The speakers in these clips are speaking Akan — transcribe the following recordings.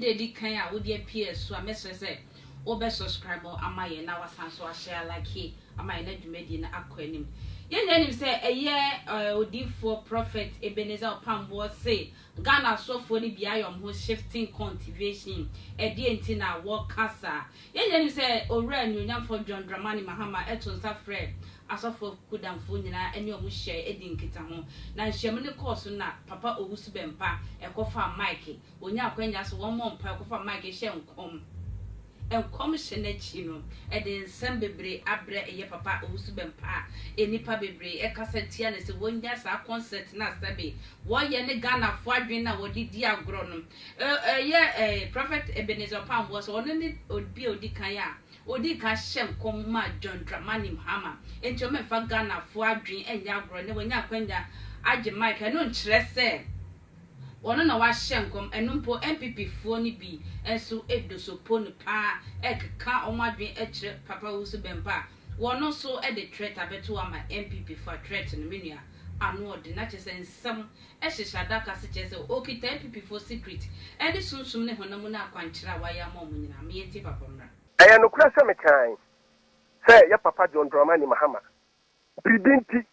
da edi kan a wode apue so a, mɛsrɛ sɛ wobɛ subscribe ama yɛn na wasan so ahyɛ like ama yɛn na dwumadie no akɔ anim. Yɛn nyinaa nim sɛ ɛyɛ odiifoɔ Prophet Ebenezer Opamboɔ se Ghana asɔfoɔ no bi ayɛ ɔmo ho shifting cultivation. Ɛdeɛ nti na wɔka saa? Yɛn nyinaa nim sɛ Owura Anuonyamfoɔ John Dramani Mahama ɛto nsa frɛ asɔfoɔ kudamfoɔ nyinaa ɛne ɔmo hyia ɛdi nkitaho, na nhyiamu no kɔɔ so na Papa Owusu Bɛmpa ɛkɔfa mic, onya akwanya so wɔn mmɔ mpa, ɛkɔfa mic hyɛ nkɔm. Nkɔm hyɛ n'akyi no, ɛde nsɛm bebree abrɛ. Ɛyɛ Papa Owusu Bɛmpa a nnipa bebree ɛkasa tia ne sɛ wɔnya saa concert na sɛbe wɔyɛ ne Ghanafoɔ adwene na wɔde di agorɔ no. Ɛyɛ Prophet Ebenezer Opamboɔ sɛ ɔno ne obi a odi kan a odi kan hyɛ nkɔm ma John Dramani Mahama, nti ɔmɛmfa Ghanafoɔ adwene ɛnyɛ agorɔ ne wɔnya akwanya agye mic. Ɛno nkyerɛ sɛ wɔno na wahyɛ nkɔm. Ɛno mpo NPP foɔ no bi nso edosopo no paa, ɛkeka wɔn adwene ɛkyerɛ Papa Owusu Bɛmpa a wɔn nso de threat abɛto ama NPP foɔ. A threat no, me nua, ano ɔde na kyerɛ sɛ nsɛm ɛhyehyɛ adaka se kyerɛ sɛ okita NPP foɔ secret ɛne sunsum ne honam no akwankyerɛ a wayɛ ama wɔn nyinaa. Meyɛ nti papa mmra. Ɛyɛ nokorɛ sɛ mekan sɛ yɛ papa John Dramani Mahama, biribi nti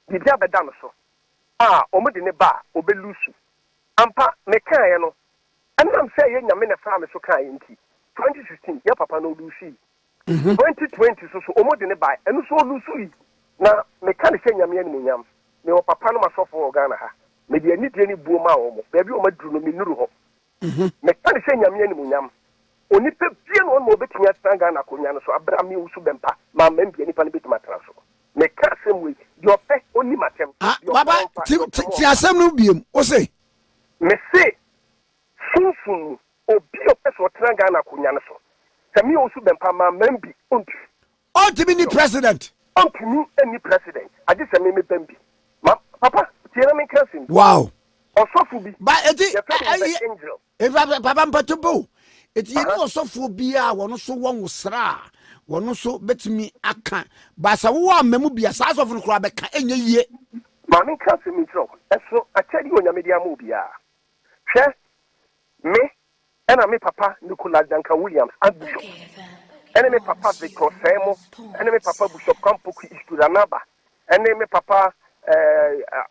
biribi abɛda no so a ɔmo de ne ba a ɔbɛlose. Ampa, mekaeɛ no, ɛnam sɛ ɛyɛ Nyame na faa me so kaeɛ nti, 2016 yɛ papa no ɔlose yi, 2020 so so ɔmo de ne ba, ɛno so ɔlose yi. Na meka ne sɛ Nyame animonyam, mewɔ papa no masɔfo wɔ Ghana ha, mede anidie ne buo maa wɔ mo baabi a ɔmo aduru no, menuru hɔ. Meka ne sɛ Nyame animonyam, onipa bie na ɔno ɔbɛtumi atena Ghana akonnwa no so abere a mewo so Bɛmpa maama mbia nipa no bɛtumi atena so. Meka asɛm wei, deɛ ɔpɛ ɔnim atɛm. Ah, papa, ti asɛm no biem o se. Mese sunsun mu obi a ɔpɛ sɛ ɔtena Ghana akonnwa no so, sɛ me Owusu Bɛmpa maama bi, ɔntumi. Ɔntumi ni president. Ɔntumi ni president, agye sɛ me mebɛm bi ma. Papa, tie na menka asɛm bi. Ɔsɔfo bi Ba eti yɛfrɛ no ɛyi Robert Angel. Efa papa mpɛtɛ bo eti yɛn ni ɔsɔfoɔ biara a wɔn nso wɔ nwosra a wɔn nso bɛtumi aka baasa wowɔ ama mu bia, saa asɔfo no koraa bɛka ɛnyɛ yie. Maame, nka asɛm yi nkyerɛ wo. Ɛso akyɛdeɛ Onyame de ama obiara. Hwɛ, me ɛna me papa Nicholas Duncan Williams, Archbishop, ɛne me papa Victor Sɛmo, ɛne me papa Bishop Kwampoku Eastwood Anaba, ɛne me papa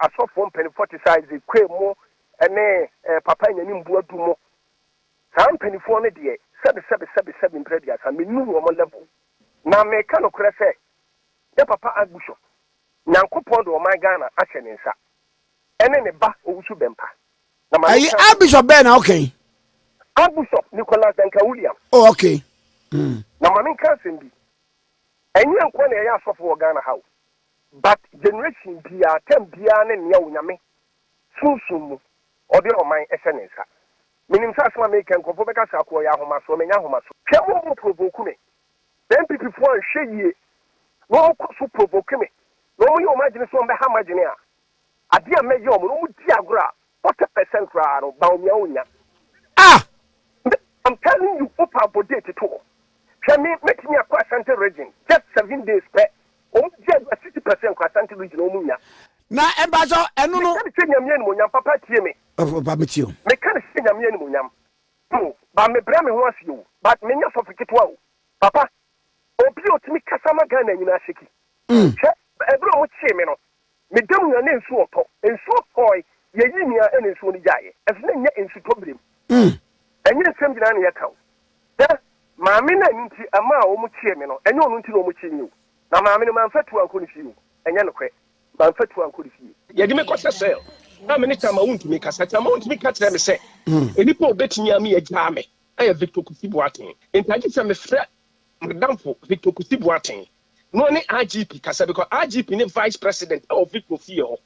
asɔfoɔ mpanimfoɔ te sɛ Isaac Kwe mo, ɛne papa Nyani Mbuadu mo. Saa mpanimfoɔ no deɛ, sɛbe sɛbe sɛbe sɛbe mpere 30, menu wɔn level. Na meka nokorɛ sɛ yɛ papa Archbishop, Nyankopɔn de ɔman Ghana ahyɛ ne nsa, ɛne ne ba Owusu Bɛmpa na ma ɛyi meka. Archbishop bɛɛ na ɔkɛn? Archbishop Nicholas Duncan Williams. Oh, okay. Na ma menka asɛm bi. Ɛnyɛ nko na ɛyɛ asɔfo wɔ Ghana ha o, but generation biara, term biara ne nea Onyame sunsun mu ɔde ɔman ɛhyɛ ne nsa. Menim sɛ asɛm a meka, nkurɔfoɔ bɛka sɛ akoɔ yɛ ahomasoɔ. Menya ahomasoɔ. Hwɛ, mo mo provoke me na NPP foɔ anhwɛ yie na wɔn kɔ so provoke me na wɔn yɛ wɔn adwene so wɔn bɛha mo adwene a, adeɛ a mɛyɛ wɔn no, wɔn di agorɔ a, 40% koraa no Bawumia onya. Ah. I'm telling you, wopa abɔ date to hɔ. Hwɛ, me mɛtumi akɔ Ashanti Region just 7 days pɛ, wɔn di agorɔ 60% kɔ Ashanti Region wɔn nya. Na mpatsɔ, ɛno no. Meka ne sɛ Nyame animonyam, papa, tie me. Papa, mi tie o. Meka ne sɛ Nyame animonyam o, ba mebrɛ me ho ase o, but menyɛ sɔfo ketewa o. Papa, obi a otumi kasa ma Ghana nyinaa hyɛki. Hwɛ, ɛberɛ a ɔmo kyee me no, medam nyina na nsuo ɔtɔ. Nsuo tɔe, yɛyi nea ɛna nsuo no gyaeɛ ɛso na nyɛ nsutɔ berem. Ɛnyɛ nsɛm nyinaa na yɛka o. Hwɛ, maame no ani nti ɛma a ɔmo kyee me no, ɛnyɛ ɔno nti na ɔmo kyee me o. Na maame no, mamfa tuo ankɔ ne fie o. Ɛnyɛ nokorɛ, mamfa tuo ankɔ ne fie. Yɛde me kɔhyɛ cell na me ne Chairman Wontumi kasa. Chairman Wontumi ka kyerɛ me sɛ nnipa a obɛtumi ame agyaa me ɛyɛ Victor Kusi Boateng, nti agye sɛ mefrɛ madamfo Victor Kusi Boateng na ɔne IGP kasa, because IGP ne vice president ɛwɔ Victor fie hɔ,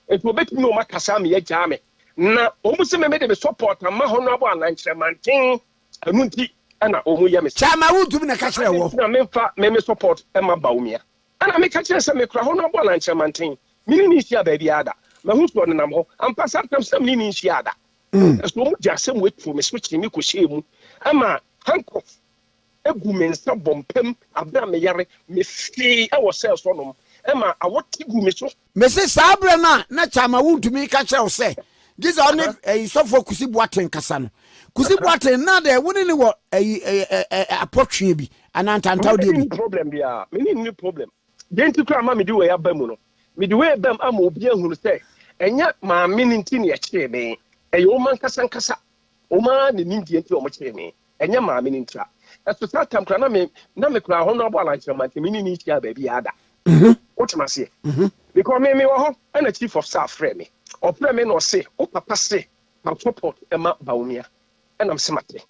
nti obɛtumi ne ɔma kasa ame agyaa me. Na ɔmu sɛ meme de me support ama Honorable Alan Kyerɛmanten, ɛno nti ɛna ɔmu yɛ me. Chairman Wontumi na ka kyerɛ wɔ? Na memfa meme support ɛma Bawumia, ɛna meka kyerɛ sɛ mekura Honorable Alan Kyerɛmanten, mene ne nhyia baabi ada, mahu so ɔnenam hɔ ampa. Saa tam sɛ mene ne nhyia ada, ɛso ɔmu de asɛm wetu me so kyerɛ me kɔhyɛɛ mu ama handcuff egu me nsa bɔ mpam abere a meyare mefee ɛwɔ sɛ sɔnom ɛma awɔte gu me so. Mese saa berɛ no a na Chairman Wontumi ka kyerɛ wo sɛ gye sɛ ɔne ɛyi sɔfoɔ Kusi Boateng kasa no. Kusi Boateng na dɛ wo ne ne wɔ ɛyi ɛ ɛ apɔtweɛ bi anaa ntantawdeɛ bi. Problem biara, me ne nni problem. Deɛ nti koraa ma mede wei aba mu no, mede wei aba mu ama obi ahunu sɛ ɛnyɛ maame no nti na yɛkyee me, ɛyɛ wɔn ankasa ankasa, wɔn ara na nim deɛ nti a wɔkyee me, ɛnyɛ maame no ntira. Ɛso saa tam koraa na me na me koraa hɔ no abɔ alankyerɛma nti me ne ne nhyia baabi ada. Wote m'aseɛ? Because me mewɔ hɔ ɛna chief of staff frɛ me, ɔfrɛ me na ɔse wo papa se ma support ma Bawumia, ɛna mese mate.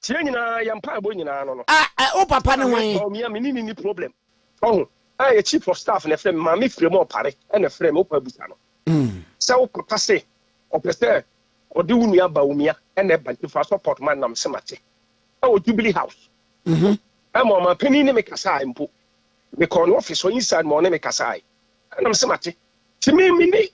Nti yɛn nyinaa yɛn mpaebɔ nyinaa no no. Ah eh wo papa ne hwan? Bawumia me ne no nni problem. Ɔho? Ah yɛ chief of staff na ɛfrɛ me, maame frɛ mu ɔpare ɛna ɛfrɛ me, wopɛ abusa no. Sɛ wo papa se ɔpɛ sɛ ɔde wo nua Bawumia ɛna ɛba nti fa support ma no na mese mate. Ɛwɔ Jubilee House. Ɛma ɔmanpanin ne me kasae mpo. Mekɔɔ ne office hɔ inside ma ɔne me kasae. Ɛna mese mate. Nti me me ne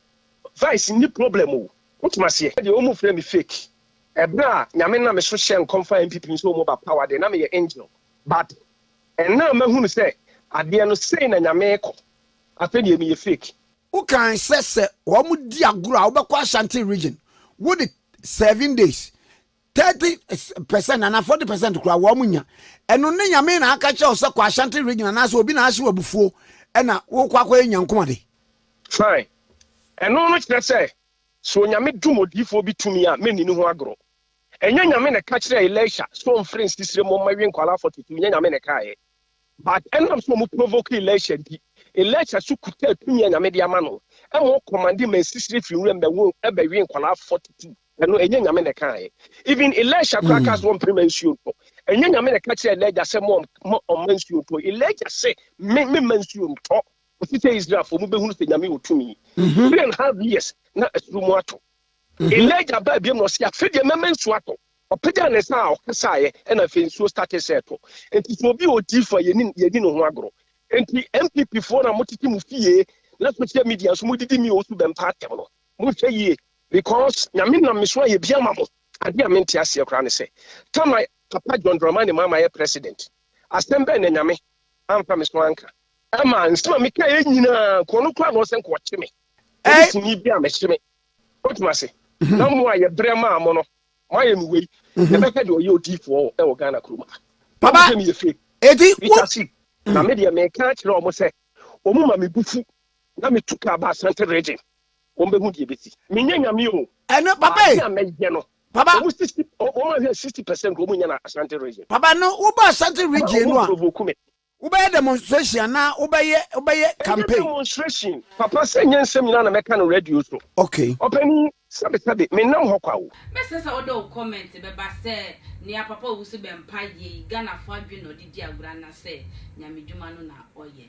Vice nni problem o. Wote maseɛ? Deɛ ɔmu frɛ me fake. Ɛberɛ a Nyame nam me so hyɛɛ nkɔm faa NPP ho sɛ ɔmu ba power deɛ na meyɛ angel but ɛnnɛ a mahunu sɛ adeɛ no sei na Nyame rekɔ afei deɛ meyɛ fake. Wokae sɛ sɛ wɔn di agorɔ a wobɛkɔ Ashanti region wode 7 days 30% anaa 40% koraa wɔn nya ɛno ne Nyame na aka kyerɛ wo sɛ kɔ Ashanti region anaasɛ obi na ahye w'abufuo ɛna wokɔ akɔyɛ nyankomade. Fine. Ɛno no kyerɛ sɛ Sɛ Onyame dom odiyifoɔ bi tumi a, menni ne ho agorɔ. Ɛnyɛ Nyame na ɛka kyerɛɛ Elisha sɛ ɔmfrɛ nsisire ma ɔmmɛwe nkwadaa 42, ɛnyɛ Nyame na ɛkaeɛ. But ɛnam sɛ ɔmo provoke Elisha nti, Elisha so kutaa tumi a Nyame de ama no, ɛma ɔkɔmande ma nsisire firi nwuram bɛwo ɛbɛwe nkwadaa 42. Ɛno ɛnyɛ Nyame na ɛkaeɛ. Even Elisha koraa kaa sɛ ɔmpere ma nsuo ntɔ. Ɛnyɛ Nyame na ɛka kyerɛɛ Elijah sɛ ma ɔmma nsuo ntɔ. Elijah se me memma nsuo ntɔ. Kɔsi sɛ Israelfoɔ mu bɛhunu sɛ Nyame wɔ tumi. 3½ years na asuro mu atɔ. Elijah baa biam na ɔse afei deɛ mɛma nsuo atɔ. Ɔpagyaa ne nsa a ɔkasaeɛ ɛna afei nsuo starte sɛ ɛtɔ. Nti sɛ obi yɛ odiyifoɔ a yɛni yɛni ne ho agorɔ. Nti NPP foɔ na motete mo fie na social media nso modidi me Owusu Bɛmpa atɛm no, monhwɛ yie because Nyame nam me so ayɛ bi ama mo. Adeɛ a mente aseɛ koraa ne sɛ tam a Papa John Dramani Mahama yɛ president, asɛm bɛn na Nyame amfa me so anka? Ɛma nsɛm a mekaeɛ nyinaa nka ɔno koraa na ɔsɛ nka ɔkye me. Polisini bi a mɛkye me. Wotum ase. Na mo a yɛbrɛ maa mo no, moayɛ me wei. Yɛbɛhwɛ deɛ ɔyɛ odiifoɔ wɔ Ghana kurom ha. Papa, Sɛ meyɛ fake. eti wo. Peter si. Na me deɛ meka akyerɛ wɔn sɛ, wɔn ma me bu fu na metu kaa ba Asante region. Wɔn bɛhu deɛ ɛbɛsi. Menyɛ nyame o. Ɛno papa e. Adeɛ a mɛyɛ no. Papa. Wɔn 60, wɔn ahwɛ 60% wɔn nyɛ na Asante region. Papa no, woba Asante region no a. Wɔn provoke me. Wobɛyɛ demonstration anaa wobɛyɛ wobɛyɛ campaign? Ɛnyɛ demonstration papa sɛ nyɛ nsɛm nyinaa na mɛka no radio so. Okay. Ɔpanin sɛbe sɛbe me nam hɔ kwa o. Mɛsrɛ sɛ wode wo comment bɛba sɛ nea Papa Owusu Bɛmpa yɛ yi Ghanafoɔ adwene na ɔde di agorɔ anasɛ Nyame dwuma no na ɔyɛ.